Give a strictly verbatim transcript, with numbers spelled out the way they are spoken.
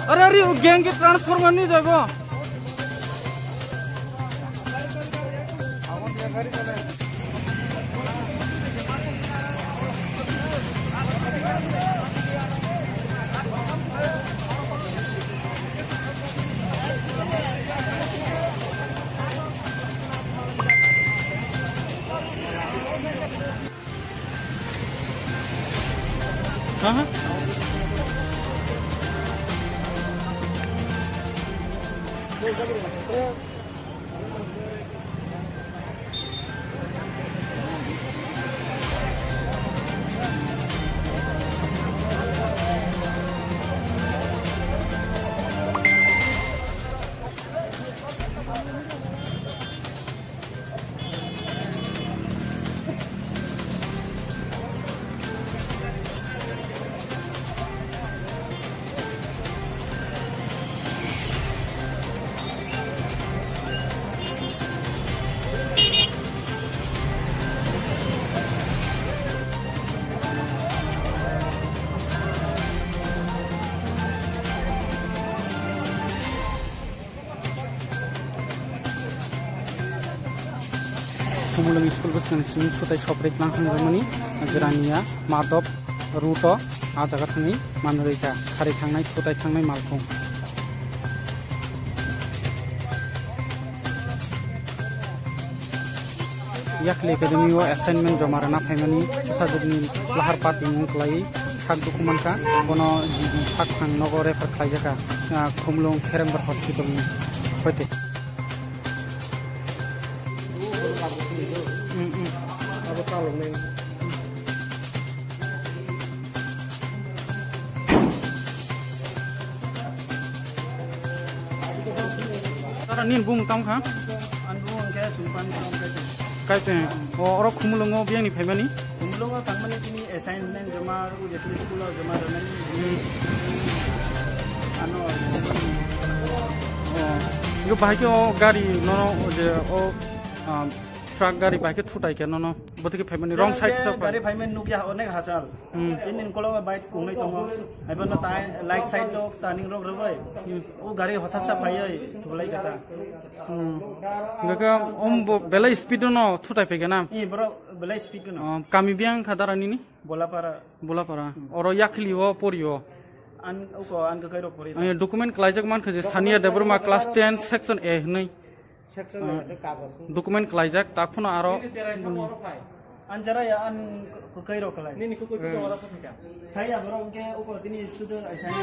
अरे अरे, वो गैंग के ट्रांसफर नहीं जाएगा। हाँ, हाँ। Khumulwng school bwskang simi thutai soprik nang thangjakmani, Jirania Madop route o ah jaga thangwi manwi rwkha, kharwi thangnai, thutai thangnai malkhung. Yakli Academy o assignment joma rwna phaimani bwsajwkni lahar pati wng kwlaiwi sak dukhu mankha. Bono G B sakphang nogo refer khlaijakha, ah, Khumulwng Kherengbar Hospital ni hoite. Mm, mm. Tara nini bumung tamo kha? Ani bumung khe Sumpani Song Kaiteng. Kaiteng. O, oro Khumulwngo biyangni phaimani? Khumulwngo tangmani tini assignment joma, o je tini school o joma rwnani. Hmm. Ano. O. Yo bahai khe o gari no, o je o, um, truck gari bahai khe thutai khe nono. Bwtwi khe phaimani wrong side khe sa phai. Gari phaimani nukya onek hachal. Hmm. Chini ukolog bike kongnwi tongo. Haiphano tai light side rok turning rok rwbai. Hmm. O gari hothatsa phaiwi thulai kha ta. Hmm. Hwnkhe om bo belai speed no thutai phaikha na? Ee, borok belai speed no. Oh, kami biyang kha dara nini? Bolapara. Bolapara. Hmm. Oro yakhli o pori o. An uko an kwkhwirok pori. Document klaijak mankha je Sania Debbarma class ten section A hwnwi. Section A hwnwi kagoj. Document klaijak, ta phano aro. An jara ya an kwkhwirok kalai. Nini kwkhwirok oro phai kha. Thai ya borok hwnkhe uko tini sudu aisani.